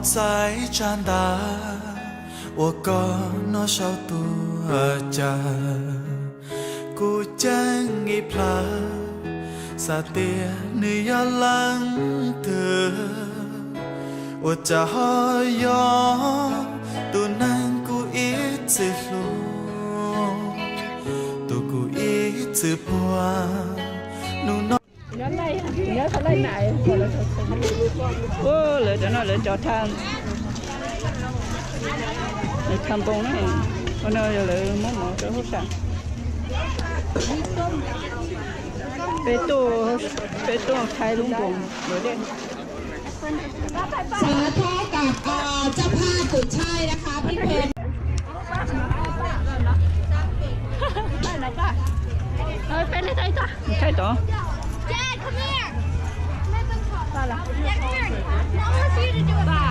Xaiv tsa ntas uas koj noj sau tuaj cas, kuv ceeb ib plhaw xav tias nws yog leej twg, ua cas ho yog tus neeg kuv ib txwm hlub, tus kuv ib txwm puag, hnub no. Lawv cov no lawv cov tha, lawv tha npoo na, ua no yog lawv muab mov rau hauj sam. Peb tuaj, peb tuaj thaij lub npoo. สาธุกับ เอ่อ เจ้าภาพกุดช่ายนะคะ พี่เพน Thaij tod. Dad, come here. Dad, come here. No one wants you to do it. Ba.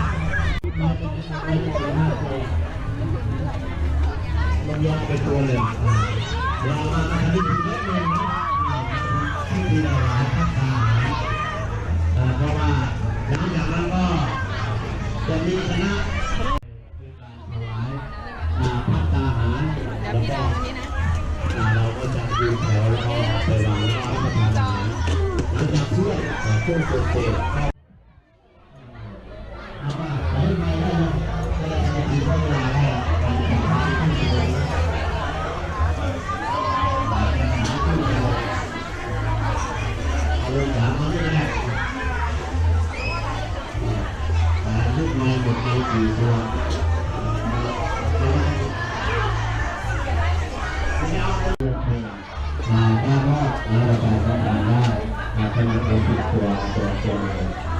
ลงยอไปตัวหนึ่ง เรามาทำพิธีนิดนึงนะ พิธีถวายภัตตาหาร เอ่อ เพราะว่าหลังจากนั้นก็จะมีคณะ ถวาย อ่า ภัตตาหาร แล้วก็ อ่า เราก็จะยืนแถวแล้วก็ไปวางหน้ารับประทานอาหาร หลังจากช่วย อ่า ช่วยเสร็จก็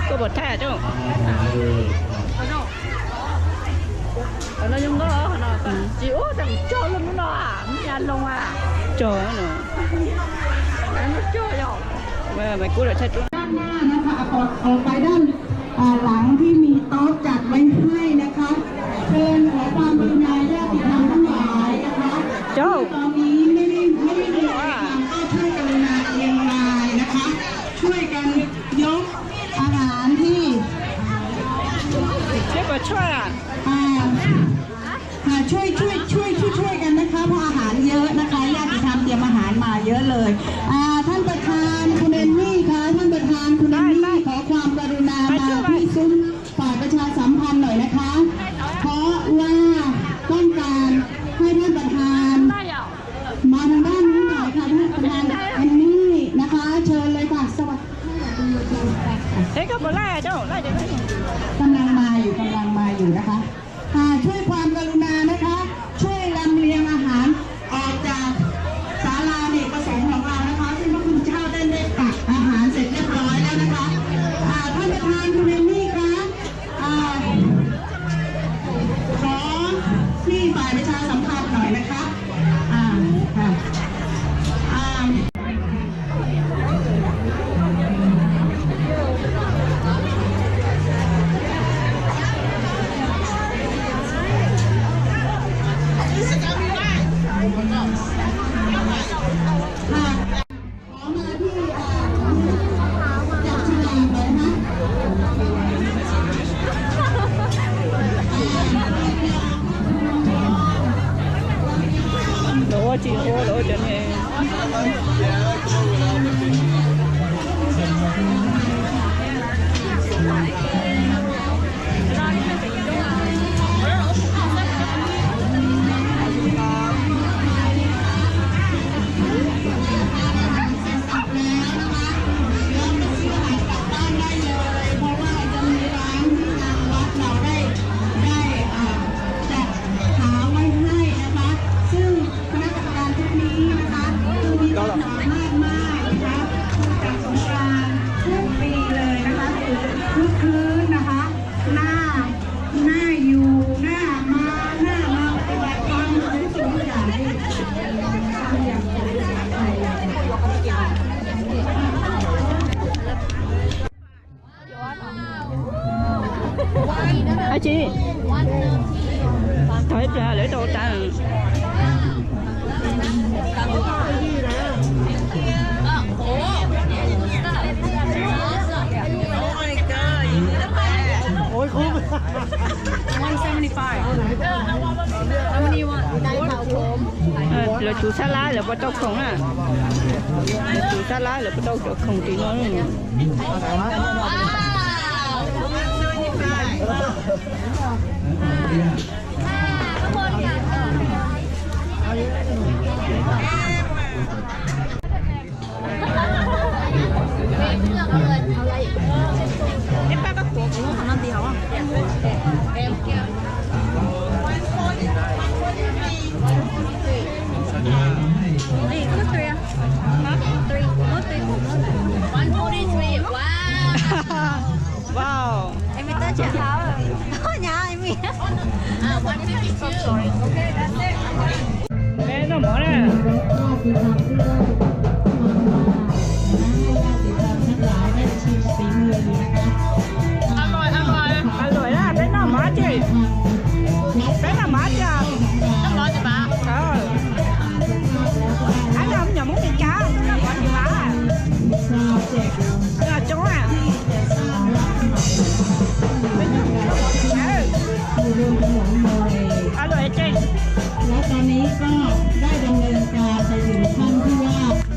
Koj puas thaij coj? Qhov no zoo nkauj, qhov no tsis ub, tseem cog lub no, lub nyuam loo a. Cog no. Maiv Kub lawv thaij rub. ด้านหน้านะคะ ออกไปด้าน อ่า หลังที่มีโต๊ะจัดไว้ให้นะคะ เชิญขอความกรุณาญาติธรรมทั้งหลายนะคะ ที่ตอนนี้ไม่ได้ ไม่ได้มีอะไรทำก็ช่วยกรุณาเรียงรายนะคะ ช่วยกันยกอาหารที่ Xib pas tshuaj. อ่า ค่ะ ช่วย ช่วย ช่วย ช่วย ช่วยกันนะคะ เพราะอาหารเยอะนะคะ ญาติธรรมเตรียมอาหารมาเยอะเลย อ่า ท่านประธาน คุณเอมมี่คะ ท่านประธาน คุณเอมมี่ ขอความกรุณามาที่ซุ้มฝ่ายประชาสัมพันธ์หน่อยนะคะ เพราะว่าต้องการให้ท่านประธาน มาทางด้านนี้หน่อยค่ะ ท่านประธานเอมมี่นะคะ เชิญเลยค่ะ สวัสดี กำลังมาอยู่ กำลังมาอยู่นะคะ อ่า ช่วยความกรุณานะคะ ช่วยลำเลียงอาหารออกจากศาลาอเนกประสงค์ของเรานะคะ ซึ่งพระคุณเจ้าได้ได้ตักอาหารเสร็จเรียบร้อยแล้วนะคะ อ่า ท่านประธานคุณเอมมี่คะ อ่า ขอที่ฝ่ายประชาสัมพันธ์หน่อยนะคะ อ่า ค่ะ อ่า ขอมาที่ อ่า จับฉลากหน่อยนะ Lawv ua tsis ua, lawv ua cov niag.คณะกรรมการชุดนี้นะคะ คือมีความสามารถมากนะคะ จัดสงกรานต์ทุกปีเลยนะคะ คือคึกคื้นนะคะ หน้า หน้าอยู่ หน้ามา หน้ามาปฏิบัติธรรม สงสาร Ab tsi, thov ib pliag lawv tau tas. Ua kub. Tus sab laj lawv puas tau khoom na? Tus sab laj lawv puas tau cov khoom tim no? Ej, pab koj kuav kuv lub qhov no nti hauv. Ej, koj three ah? Hả? Three. Koj three. One forty-three. Wow. Wow. Em, mày tới chả tháo. Nhà em. À, one fifty-two. Peb noj mov na. Alo, alo. Alo, peb noj mov ces. Peb noj mov ces. Noj mov ces pab. Ờ. Alo, nyom Hmoob Mes Kas, noj mov ces pab. Coob a. Alo, es ces. แล้วตอนนี้ก็ได้ดำเนินการไปถึงขั้นที่ว่า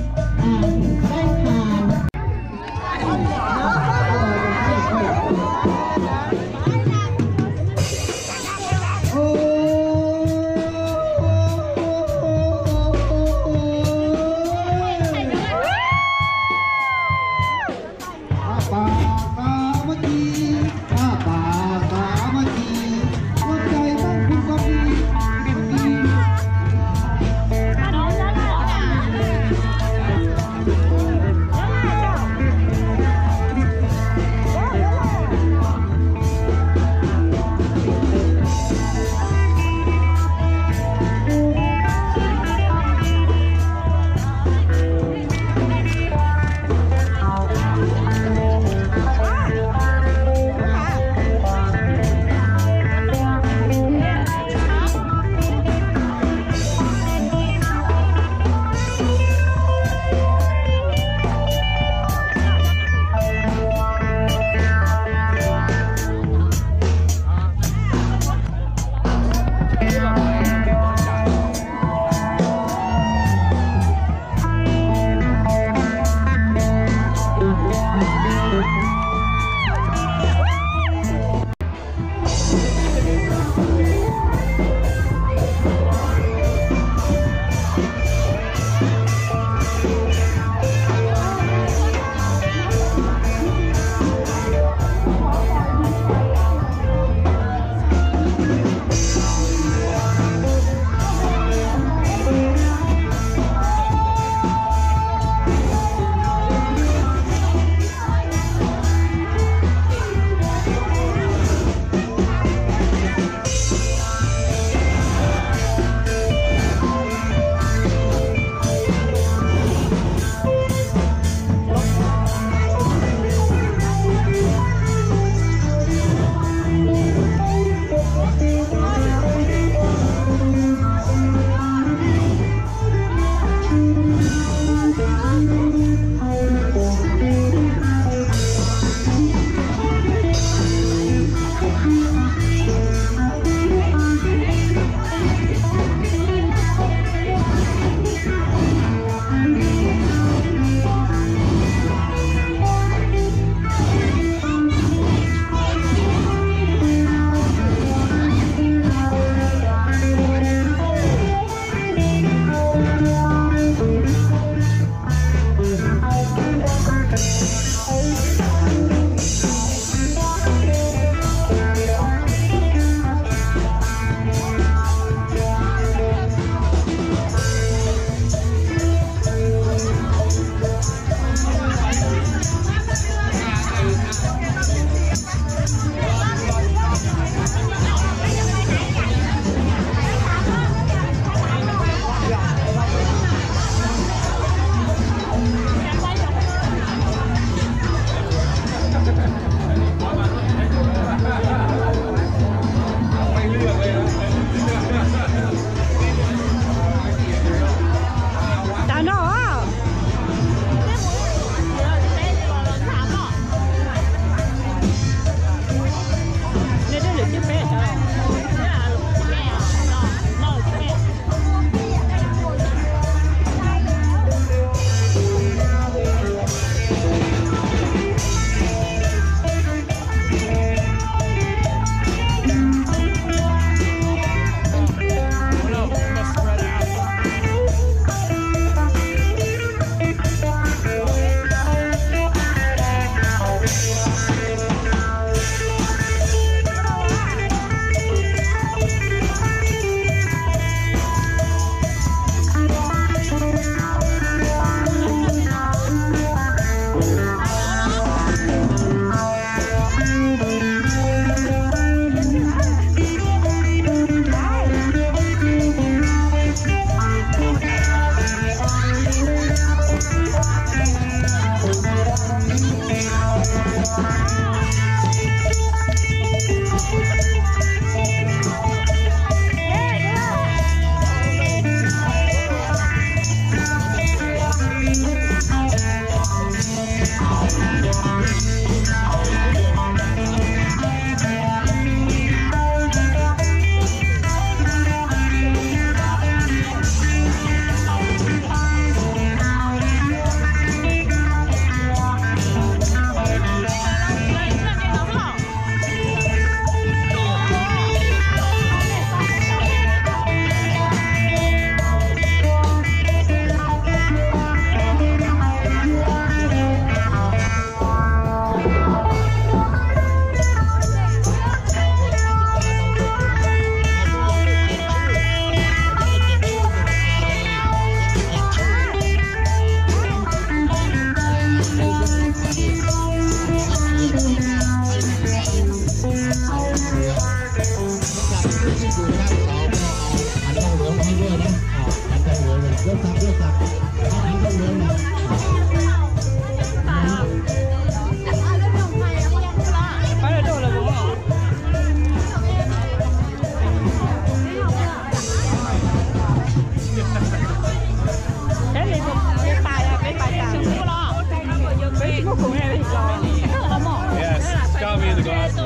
Yes, got me the glasses.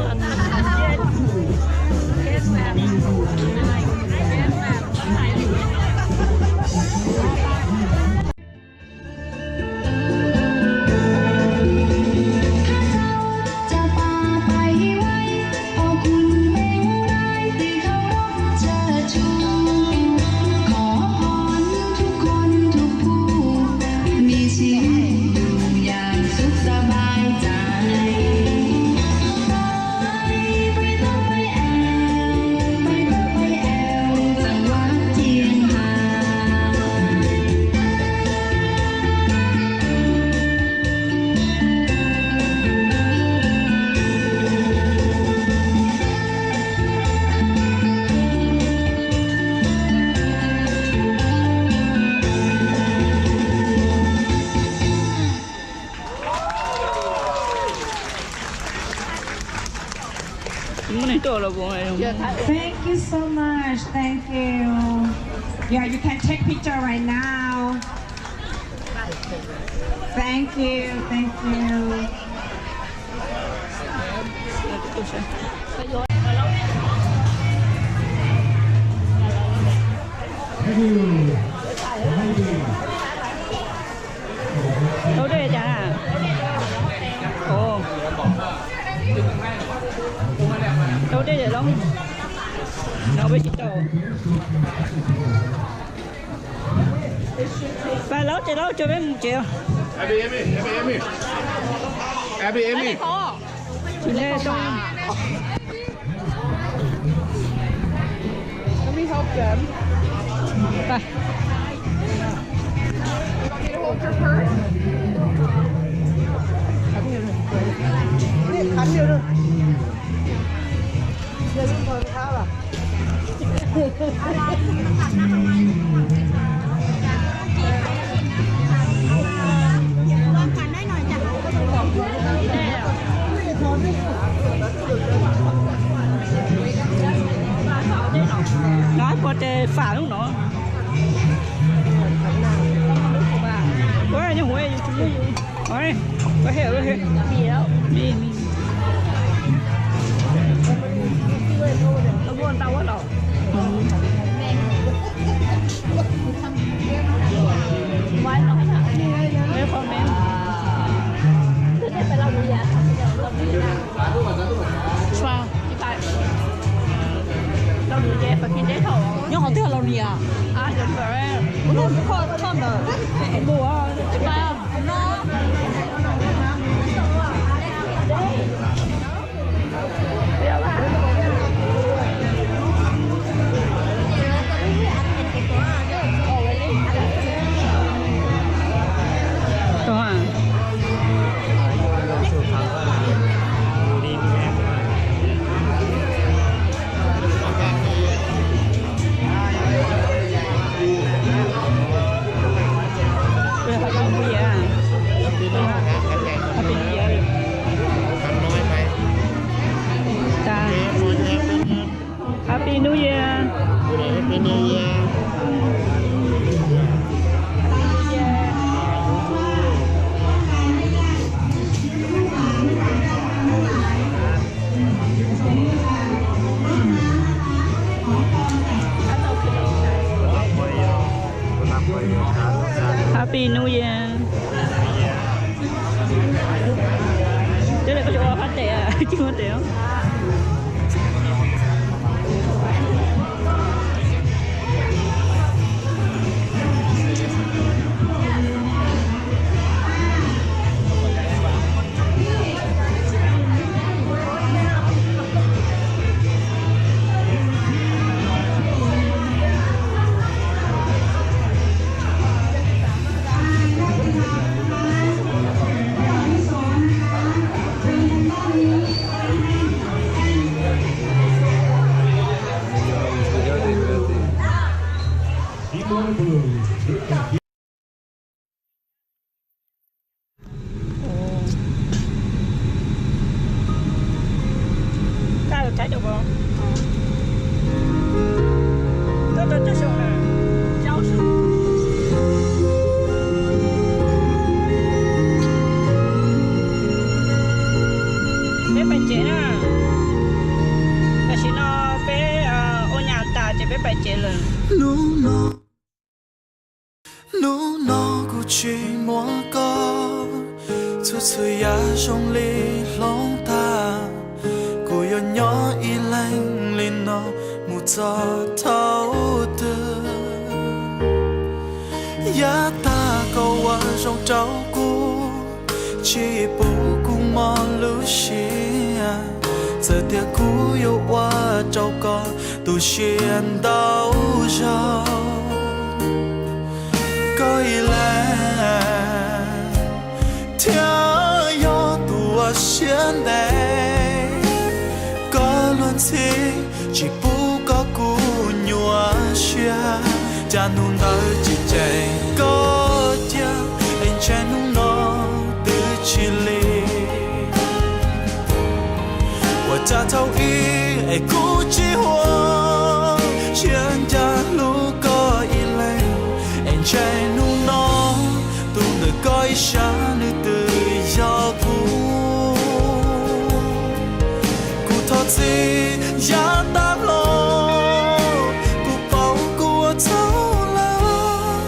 Thank you so much. Thank you. Yeah, you can take picture right now. Thank you. Thank you. Tau dej cas? Ov, tau dej lawm. No peb tsis tau. Pab laub ces laub coj peb mus tsev. Let me help them. You want me to hold your purse? Nov puas tes fam lub no. Ua nyuag huv yus tsis muaj yus. Ua he ua he. Nyob qhov twg los niam? Ua ntawm, ua ntawm. Happy New Year. Happy New Year. Tsis muaj tes. Peb pais tsev na. Tam sim no peb ua nyas tas ces peb pais tsev lawm. Hnub no, hnub no kuv tsis muaj koj, txhua txhua yam zoo li hloov tag. Kuv yuav nyob ib leeg li no mus txog thaum twg. Yav tag koj ua zoo rau kuv, tsis pub kuv mob lub siab. Txawm tias kuv yuav ua rau koj tu siab ntau zaus, koj ib leeg thiaj yog tus uas siab ntev. Koj luag ntxhi tsis pub koj kuv nyuaj siab, cas hnub ntawd tsis ceem koj cia, es ntshe hnub no twb tsis lim. Ua cas thaum ub es kuv tsis huam, siab ncaj hlub koj ib leeg, es ntshe hnub no tus ntawm koj ib sab nws twb yog kuv. Kuv thov txim yav tag los, kuv paub kuv ua txhaum lawm,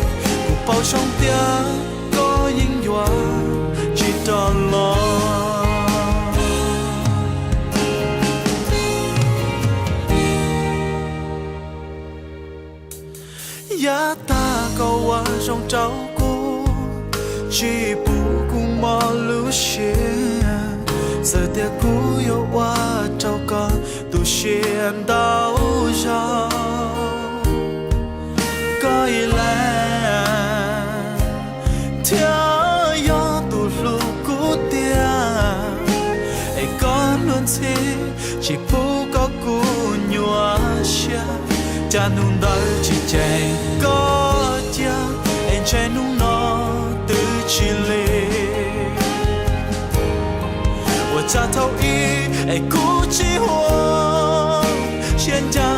kuv paub zoo tias koj yeej yuav tsis rov los. Yav tag koj ua zoo rau kuv, tsis pub kuv mob lub siab. Txawm tias kuv yuav ua rau koj tu siab ntau zaus, koj ib leeg thiaj yog tus hlub kuv tiag. Es koj luag ntxhi tsis pub koj kuv nyuaj siab, cas hnub ntawd tsis ceem koj cia, es ntshe hnub no twb tsis lim. Ua cas thaum ub es kuv tsis huam, siab ncaj